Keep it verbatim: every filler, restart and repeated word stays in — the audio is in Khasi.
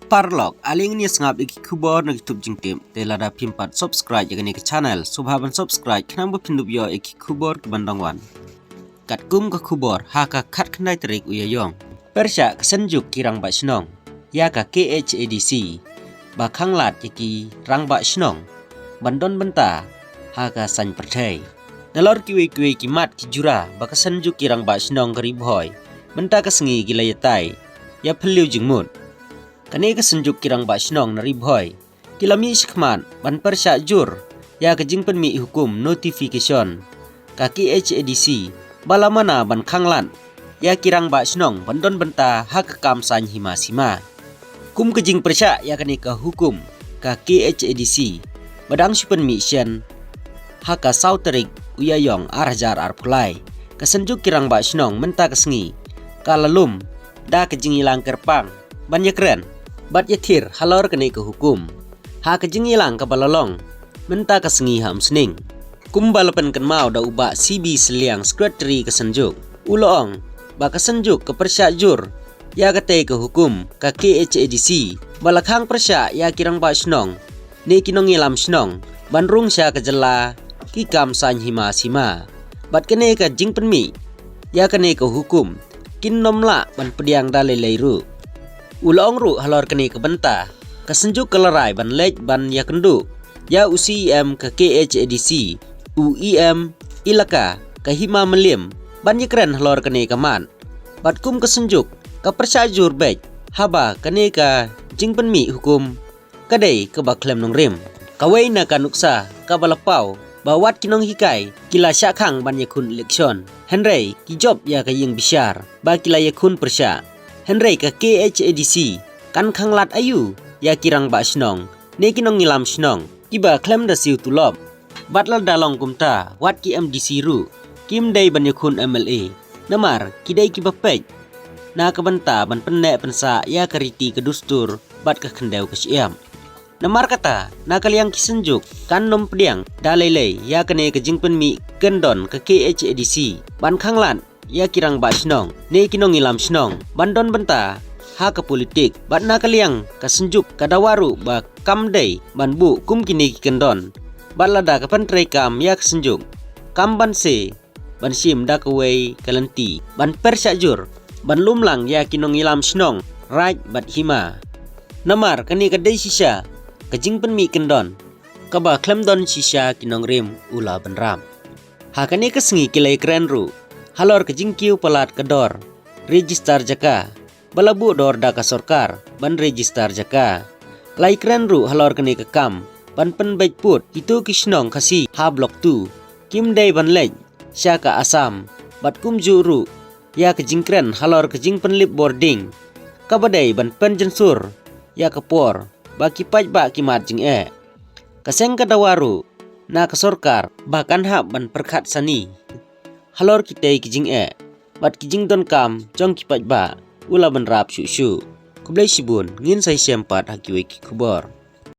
Paralok, ale ngin ïa sngap ïa ki khubor na ki tup jingtip. Te lada phim pat subscribe ïa kane ka channel, sngewbha ban subscribe khnang ba phin dup ïoh ïa ki khubor ki ban dang wan. Katkum ka khubor, ha ka khatkhyndai tarik u Ïaïong, pyrshah ka Synjuk ki Rangbah Shnong ïa ka K H A D C ba khanglad ïa ki Rangbah Shnong ban don bynta ha ka saiñ pyrthei. Nalor kiwei kiwei ki mat ki jura ba ka Synjuk ki Rangbah Shnong ka Ri Bhoi mynta ka sngi ki la ïatai ïa phylliew jingmut. Kane ka Synjuk ki Rangbah Shnong na Ri Bhoi ki la mih shakhmat ban pyrshah jur ïa ka jingpynmih hukum notification ka K H A D C ba la mana ban khanglad ïa ki Rangbah Shnong ban don bynta ha ka kam saiñ hima sima. Kum ka jingpyrshah ïa kane ka hukum ka K H A D C ba dang shu pynmih shen ha ka saw tarik u Ïaïong ar hajar arphew lai, ka Synjuk ki Rangbah Shnong mynta ka sngi ka la lum da ka jingïalang kyrpang ban ïakren bad ïathir halor kane ka hukum ha ka jingïalang kaba la long mynta ka sngi ha Umsning. Kumba la pynkynmaw da u Bah C B Sylliang, Secretary ka Synjuk, u la ong ba ka Synjuk ka pyrshah jur ïa katei ka hukum ka K H A D C ba la khang pyrshah ïa ki Rangbah Shnong ne ki nongïalam shnong ban rung sha ka jylla ki kam saiñ hima sima. Bad kane ka jingpynmih ïa kane ka hukum kin nym lah ban pdiang da lei lei ruh. U la ong ruh halor kane ka bynta, ka Synjuk ka la rai ban leit ban ïakynduh ïa u C E M ka K H A D C, u E M Elaka ka Hima Mylliem, ban ïakren halor kane ka mat. Bad kum ka Synjuk ka pyrshah jur beit haba kane ka jingpynmih hukum ka dei kaba khlem nongrim. Kawei na ka nuksa kaba la paw ba wat ki nonghikai ki la shah khang ban ïakhun election, hynrei ki jop ïa ka ïing bishar ba ki la ïakhun pyrshah. Hynrei ka K H A D C kan khanglad aïu ïa ki Rangbah Shnong ne ki nongïalam shnong kiba khlem da siew tulop? Bad lada long kumta, wat ki M D C ruh kim dei ban ïakhun M L A, namar ki dei kiba peit na ka bynta ban pynneh pynsah ïa ka riti ka dustur bad ka khyndew ka shyiap. Namar kata, na ka liang ki Synjuk kan nym pdiang da lei lei ïa kane ka jingpynmih kyndon ka K H A D C ban khanglad ïa ki Rangbah Shnong ne ki nongïalam shnong ban don bynta ha ka politik. Bad na ka liang ka Synjuk ka dawa ruh ba kam dei ban buh kum kine ki kyndon. Bad lada ka pyntreikam ïa ka Synjuk, kam ban se ban shim da kawei ka lynti ban pyrshah jur ban lum lang ïa ki nongïalam shnong, raid bad hima. Namar kane ka dei shisha ka jingpynmih kyndon kaba khlem don shisha ki nongrim, u la bynrap. Ha kane ka sngi ki la ïakren ruh halor ka jingkiew palat ka dor register jaka ba la buh dor da ka sorkar ban register jaka. La ïakren ruh halor kane ka kam ban pynbeit pud kito ki shnong Khasi ha Block two kim dei ban leit sha ka Assam, bad kumjuh ruh ïa ka jingkren halor ka jingpynlip bording kaba dei ban pynjynsur ïa ka por ba ki paidbah ki mad jingeh. Ka seng ka dawa ruh na ka sorkar ba kan hap ban pyrkhat sani halor kitei ki jingeh bad ki jingdonkam jong ki paidbah, u la bynrap shuh shuh. Khublei shibun, ngin sa ïashem pat ha kiwei ki khubor.